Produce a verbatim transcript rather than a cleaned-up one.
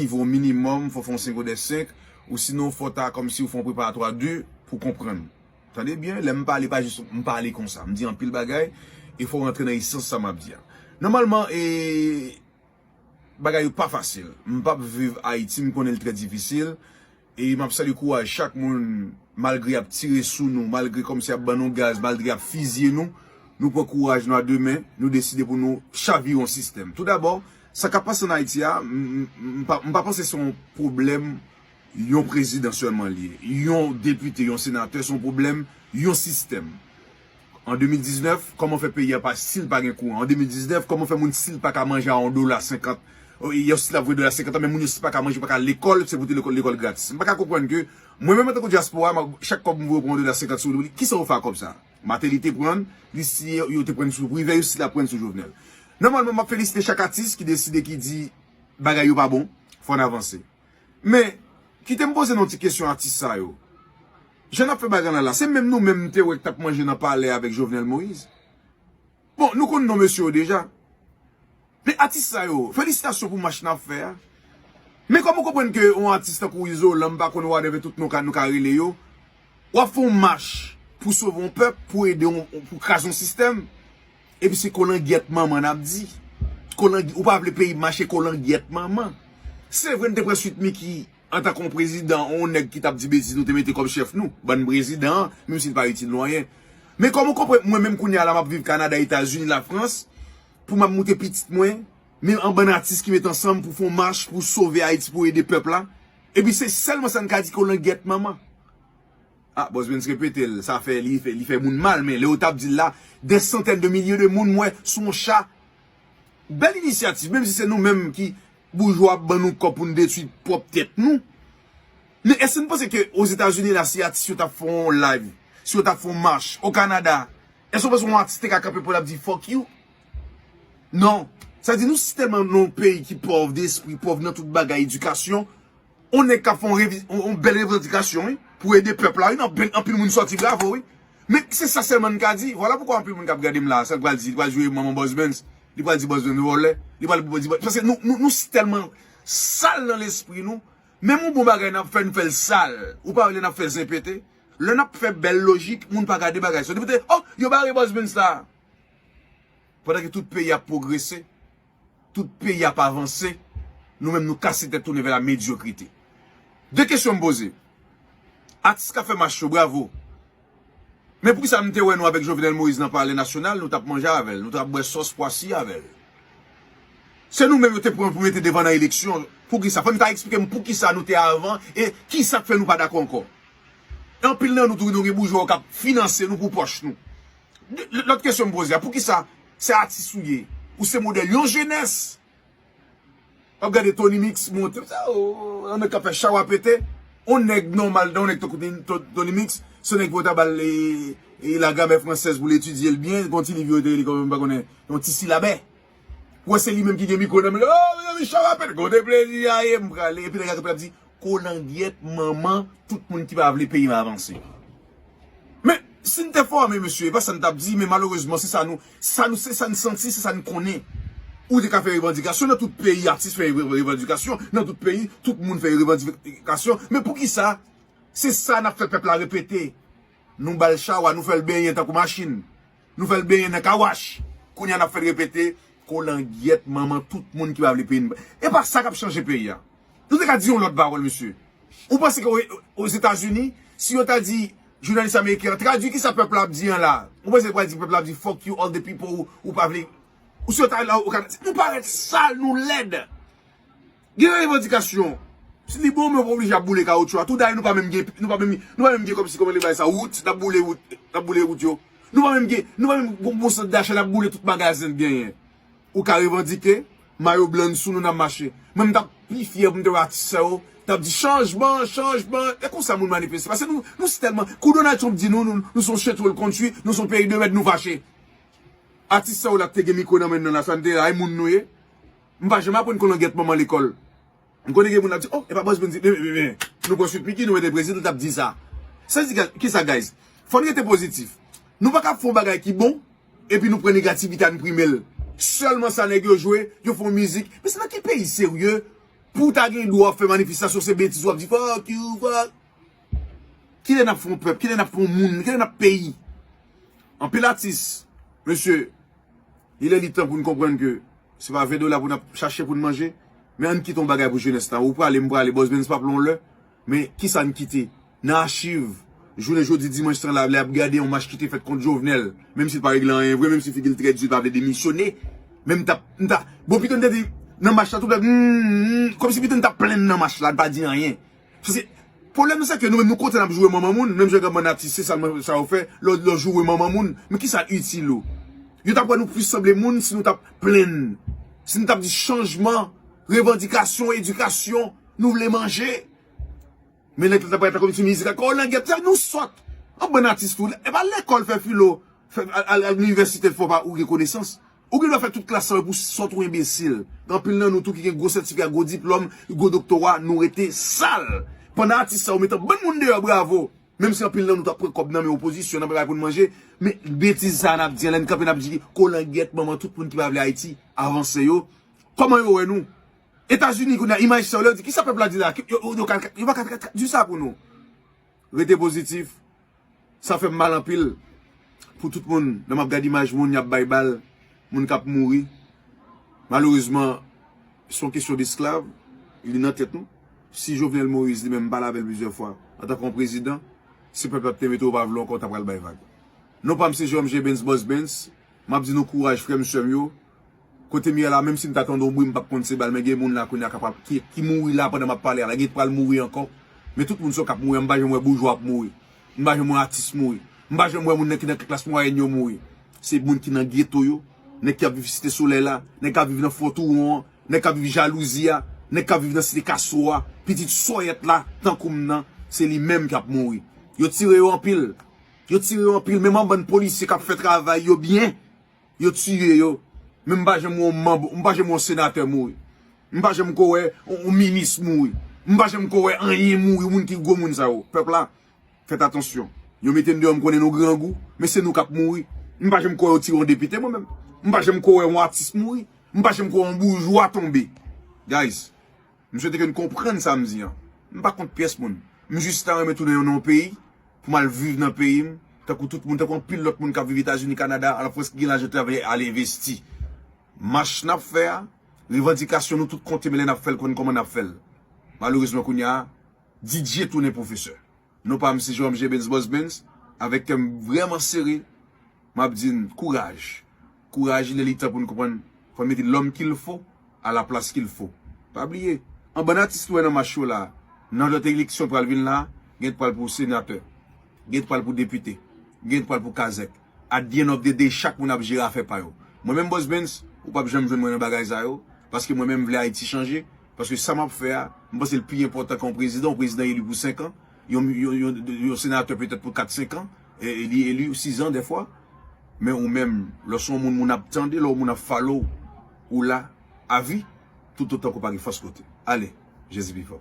nivo minimòm, fò w fè yon segondè senk, ou sinon fò w ta kòmsi w fè yon preparatwa de pou w konprann. Tande byen, lè m pale, pa jis m pale konsa. M di anpil bagay, e fò w rantre nan esans sa m ap di a. Nòmalman, e, bagay yo pa fasil. M p ap viv Ayiti, m konnen l trè difisil. E m ap salye kouraj chak moun, malgre y ap tire sou nou, malgre kòmsi y ap ban nou gaz, malgre y ap fizye nou, nou pran kouraj nou a de men, nou deside pou nou chavire yon sistèm. Toudabò, sa k ap pase ann Ayiti a, m, m, m pa, m pa panse se yon pwoblèm yon prezidan sèlman li ye. Yon depite, yon senatè, se yon pwoblèm yon sistèm. An de mil diznèf, kòman fè peyi a pa, si l pa gen kouran? An de mil diznèf, kòman fè moun si l pa ka manje a yon dola senkant? Yo si l ap voye dola senkant an, men moun yo si pa ka manje, pa ka al lekòl, se pou te lekòl, lekòl gratis. M pa ka konprann ke mwen menm antanke dyaspora, m ap, chak kòb m voye pran yon dola senkant sou li, kisa yo fè ak kòb sa? Martelly te pran, li si yo te pran sou Privè, yo si l ap pran sou Jovenel. Nòmalman, m ap felisite chak atis ki deside, ki di bagay yo pa bon, fò n avanse. Men, kite m poze nou ti kesyon atis sa yo. Jan n ap fè bagay la la, se menm nou menm m te wè k t ap manje nan palè avèk Jovenel Moïse. Bon, nou konn non mesye yo deja. Men atis sa yo, felisitasyon pou mach n ap fè a. Men kòman w konprann ke yon atis tankou Izolan, m pa konn whatever tout non ka, nou ka rele yo, w ap fè yon mach pou sove yon pèp, pou ede yon, pou kraze yon sistèm, epi se kolangyèt manman n ap di. Kolangy-, ou pa vle peyi mache, kolangyèt manman. Se vre n te pran Sweet Micky antanke yon prezidan, yon nèg ki t ap di betiz, nou te mete kòm chèf nou, bann prezidan an, menm si l pa itil nou anyen. Men kòman w konprann mwen menm kounye a la m ap viv Kanada, Etazini, Lafrans, pou m ap moute pitit mwen, men an bann atis ki met ansanm pou fè yon mach, pou sove Ayiti, pou ede pèp la, epi se sèlman sa n ka di kolangyèt manman. Ah, Bòs Benz repete l, sa fè li fè, li fè moun mal, men lè yo t ap di l la, des centaines de milliers de moun m wè sou yon cha. Bèl inisyativ, menm si se nou menm ki boujwa ap ban nou kòb pou n detwi pwòp tèt nou. Men èske n panse ke Ozetazini la, si atis yo t ap fè yon live, si yo t ap fè yon mach, o Kanada, èske w panse yon atis te ka kanpe pou l ap di fuck you? Non. Sa di nou si tèlman nan yon peyi ki pòv despri, pòv nan tout bagay, edikasyon, on nèg k ap fè yon revi-, yon, yon bèl revandikasyon, wi, pou ede pèp la, wi, nan bèl, anpil moun sòti bravo, wi. Men se sa sèlman n ka di. Vwala poukwa anpil moun k ap gade m la, sa l pral di, li pral joure manman Bòs Benz, li pral di Bòs Benz vòlè, li pral di, paske nou, nou, nou si tèlman sal nan lespri nou, menm yon bon bagay n ap fè, n fè l sal. Ou pa wè lè n ap fè zen pete? Lè n ap fè bèl lojik, moun pa gade bagay sa yo. Depi te, oh, yo bare Bòs Benz sa. Pandan ke tout peyi ap pwogrese, tout peyi ap avanse, nou menm nou kase tèt tounen vè la medyokrite. De kesyon m poze. Atis k ap fè mach yo, bravo. Men poukisa m te wè nou avèk Jovenel Moïse nan Palè Nasyonal, nou t ap manje avè l, nou t ap bwè sòs pwa si avè l? Se nou menm yo te pran pou mete devan nan eleksyon. Poukisa? Fò n ta eksplike m poukisa nou te avan e kisa k fè nou pa dakò ankò. E anpil nan nou tou nou gen boujwa yo k ap finanse nou pou pòch nou. De-, lòt kesyon m poze a, poukisa se atis ou ye? Ou se modèl yon jenès. W ap gade Tony Mix monte, sa, oh, yon nèg k ap fè chawa pete. Yon nèg nòmal, yon nèg tankou Tony, Tony Mix, se yon nèg pou yo ta ba l, e, e, la grammaire française pou l etidye l byen, gon ti liv yo te rele kòman, m pa konnen, yon ti silabè. Ou wè se li menm ki gen mikwo nan men l, oh, mezanmi, chawa pete, kote plezi a ye, m prale, epi nèg la kanpe ap di, kolangyèt manman tout moun ki pa vle peyi m avanse. Men, si n te fòme, mesye, e pa sa n t ap di, men malerezman, se sa nou, sa nou, se sa n santi, se sa n konnen. Ou te ka fè revandikasyon nan tout peyi, atis fè re-, revandikasyon nan tout peyi, tout moun fè revandikasyon. Men poukisa se sa n ap fè pèp la repete? Nou ba l chawa, nou fè l benyen tankou machin. Nou fè l benyen nan kawach. Kounye a n ap fè l repete, kolangyèt manman tout moun ki pa vle peyi n. E pa sa k ap chanje peyi a. Nou te ka di yon lòt pawòl, mesye. Ou panse ke o, Ozetazini, si yo ta di jounalis ameriken an, tradui kisa pèp la ap di an la, ou panse yo pral di pèp la ap di fuck you all the people ou, ou pa vle. Ou si yo ta la, ou ka, nou parèt sal, nou lèd. Gen revandikasyon. Si li bon, men w pa oblije ap boule kawotchou a. Tou dayè, nou pa menm gen, nou pa menm, nou pa menm gen kòmsi, kòman li bay sa, wout, n ap boule wout, n ap boule wout yo. Nou pa menm gen, nou pa menm gon, gon sant dacha, n ap boule tout magazen n genyen. Ou ka revandike, mayo blan n sou nou, n ap mache. Mwen, m t ap pi fyè pou m te wè atis sa yo t ap di chanjman, chanjman. E konsa moun manifeste. Paske nou, nou si tèlman, kou Donald Trump di nou, nou, nou se yon shithole country, nou se yon peyi de mèd, nou fache. Atis sa yo la k te gen mikwo nan men nou la, sa n te la, e moun nou ye. M pa janm aprann kolangyèt manman lekòl. M konnen gen moun ap di, oh, e pa Bòs Benz, men, men, men, nou pran Sweet Micky, nou mete prezidan, l t ap di sa. Sa di, kisa, guys? Fò n rete pozitif. Nou pa ka fè yon bagay ki bon, epi nou pran negativite a, n prime l. Sèlman sa nèg yo jwe, yo fè yon mizik. Men se nan ki peyi serye Pou w ta gen dwa fè manifestasyon, se betiz w ap di, fuck you, fuck. Kilè n ap fè yon pèp? Kilè n ap fè yon moun? Kilè n ap peyi? Anpil atis, mesye, li lè li tan pou n konprann ke se pa ven dola pou n ap chache pou n manje. Men ann kite yon bagay pou jenès la. Ou prale, m prale, Bòs Benz p ap lon lè. Men kisa n kite? Nan achiv, jounen jodi dimanch tan la, lè ap gade yon mach ki te fèt kont Jovenel, menm si l pa regle anyen vre, menm si figi l trè di, l pa vle demisyone, men m t ap, m ta, bon, pito n te di, nan mach la, tout lè, hmm, kòmsi pito n t ap plenn nan mach la, n pa di anyen. Paske, pwoblèm nan, se ke nou menm, nou kontan n ap joure manman moun, menm jan grann bann atis, se sa, sa yo fè, lè, lè w joure manman moun, men kisa itil ou? Yo t ap wè nou plis sanble moun si nou t ap plenn, si nou t ap di chanjman, revandikasyon, edikasyon, nou vle manje. Men nèg la t ap parèt la kòmsi mizik la, kòlangèt, sa nou sòt. Yon bann atis tou, e pa lekòl fè filo, fè, al, al, al inivèsite fò pa ou gen konesans. Ou gen dwa fè tout klas sa yo pou sòt ou enbesil. Gen anpil nan nou tou ki gen gwo sètifika, gwo diplòm, gwo doktora, nou rete sal. Pandan atis sa yo met yon bann moun deyò, bravo. Menm si anpil nan nou t ap pran kòb nan men opozisyon, nan bagay pou n manje, men betiz sa a n ap di an, lè n kanpe n ap di, kòlangèt, manman tout moun ki pa vle Ayiti avanse yo, kòman yo wè nou? Etazini, kounye a, imaj sa yo, lè yo di, kisa pèp la di la? Yo, yo, yo ka, yo pa ka, ka, ka di sa pou nou. Rete pozitif. Sa fè m mal anpil pou tout moun. Lè m ap gade imaj moun y ap bay bal, moun k ap mouri. Malerezman, se yon kesyon desklav, li nan tèt nou. Si Jovenel Moïse, li menm, m pale avè l plizyè fwa, antanke yon prezidan, si pèp la te mete w pa vle ankò, w ta pral bay vag. Non pa m se Jerome J. Benz, Bòs Benz. M ap di nou kouraj, frè m, sè m yo. Kote m ye la, menm si m ta tande yon bri, m p ap konn se bal, men gen moun la kounye a kapab, ki, ki mouri la pandan m ap pale a la, gen pral mouri ankò. Men tout moun sa yo k ap mouri a, m pa janm wè boujwa ap mouri. M pa janm wè atis mouri. M pa janm wè moun nan ki nan klas mwayèn yo mouri. Se moun ki nan geto yo, nèg k ap viv Site Solèy la, nèg k ap viv nan Fò Touwon an, nèg k ap viv Jalouzi a, nèg k ap viv nan Site Kastwo a, pitit Sòyèt la, tankou m nan, se li menm k ap mouri. Yo tire yo anpil. Yo tire yo anpil, menm an bann polisye k ap fè travay yo byen, yo tiye yo. Men m pa janm wè yon manm, m pa janm wè yon senatè mouri. M pa janm ko wè yon, yon minis mouri. M pa janm ko wè anyen mouri, moun ki gwo moun sa yo. Pèp la, fèt atansyon. Yo mete n deyò, m konnen nou grangou, men se nou k ap mouri. M pa janm ko wè yo tire yon depite, mwen menm. M pa janm ko wè yon atis mouri. M pa janm ko wè yon boujwa tonbe. Guys, m swete ke n konprann sa m di an. M pa kont pyès moun. M jis ta renmen tounen nan yon peyi, pou m al viv nan peyi m, tankou tout moun, tankou anpil lòt moun k ap viv Etazini, Kanada, Lafrans ki gen lajan travay al envesti. Mach n ap fè a, revandikasyon nou tout konte, men lè n ap fè l, konn kòman n ap fè l. Malerezman, kounye a, D J tounen pwofesè. Non pa m se Jerome J. Benz, Bòs Benz, avèk kè m vrèman sere, m ap di n kouraj. Kouraj, il est le temps pou n konprann, fò n mete l'homme qu'il faut à la place qu'il faut. Pa bliye, an bann atis nou wè nan mach yo la, nan lòt eleksyon pral vin la, gen t pral pou senatè, gen t pral pou depite, gen t pral pou kazèk. At the end of the day, chak moun ap jere afè pa yo. Mwen menm, Bòs Benz, ou p ap janm jwenn mwen nan bagay sa yo, paske mwen menm, m vle Ayiti chanje, paske sa m ap fè a, m panse l pi enpòtan ke yon prezidan, yon prezidan eli pou senk an, yon, yon, yon, yon senatè petèt pou kat, senk an, e, e li eli sis an dèfwa. Men ou menm, lè w se yon moun, moun ap tande, lè w moun ap follow ou la, avi, toutotan ke w pa gen fòs kote. Ale, Jezi pi fò.